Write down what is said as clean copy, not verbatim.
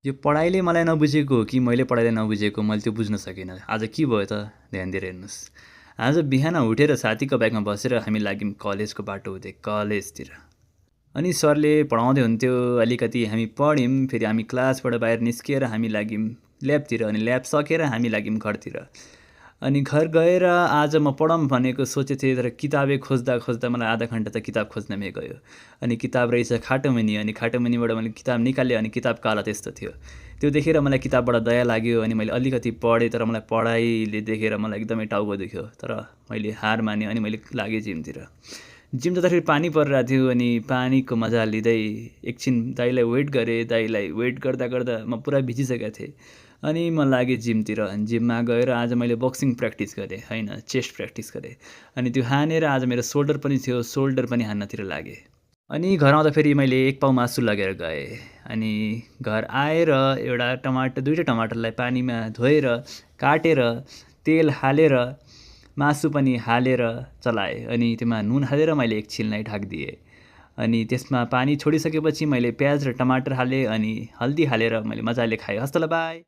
यो पढाइले मलाई नबुझेको हो कि मैले पढाइले नबुझेको मैले त्यो बुझ्न सकिनँ। आज के भयो त ध्यान दिएर हेर्नुहोस्। आज बिहान उठेर साथीको बाइकमा बसेर हामी लाग्यौँ कलेजको बाटो हुँदै कलेजतिर। अनि सरले पढाउँदै हुन्थ्यो, अलिकति हामी पढ्यौँ, फेरि हामी क्लासबाट बाहिर निस्किएर हामी लाग्यौँ ल्याबतिर, अनि ल्याब सकेर हामी लाग्यौँ घरतिर। अनि घर गएर आज म पढौँ भनेको सोचेको थिएँ, तर किताबै खोज्दा खोज्दा मलाई आधा घन्टा त किताब खोज्नमै गयो। अनि किताब रहेछ खाटोमुनि, अनि खाटोमुनिबाट मैले किताब निकालेँ, अनि किताब काला त्यस्तो थियो। त्यो देखेर मलाई किताबबाट दया लाग्यो, अनि मैले अलिकति पढेँ, तर मलाई पढाइले देखेर मलाई एकदमै टाउको दुख्यो। तर मैले हार मानेँ, अनि मैले लागेँ जिमतिर। जिम जाँदाखेरि पानी परिरहेको थियो, अनि पानीको मजा लिँदै एकछिन दाइलाई वेट गरेँ। दाइलाई वेट गर्दा गर्दा म पुरा भिजिसकेको थिएँ। अनि म लागेँ जिमतिर। जिममा गएर आज मैले बक्सिङ प्र्याक्टिस गरेँ, होइन चेस्ट प्र्याक्टिस गरेँ। अनि त्यो हानेर आज मेरो सोल्डर पनि थियो, सोल्डर पनि हान्नतिर लागेँ। अनि घर आउँदा फेरि मैले 1 पाउ मासु लगेर गएँ। अनि घर आएर दुईवटा टमाटरलाई पानीमा धोएर काटेर तेल हालेर मासु पनि हालेर चलाएँ। अनि त्यसमा नुन हालेर मैले एकछिनलाई ढाकिदिएँ। अनि त्यसमा पानी छोडिसकेपछि मैले प्याज र टमाटर हालेँ, अनि हल्दी हालेर मैले मजाले खाएँ। हस्त ल बाई।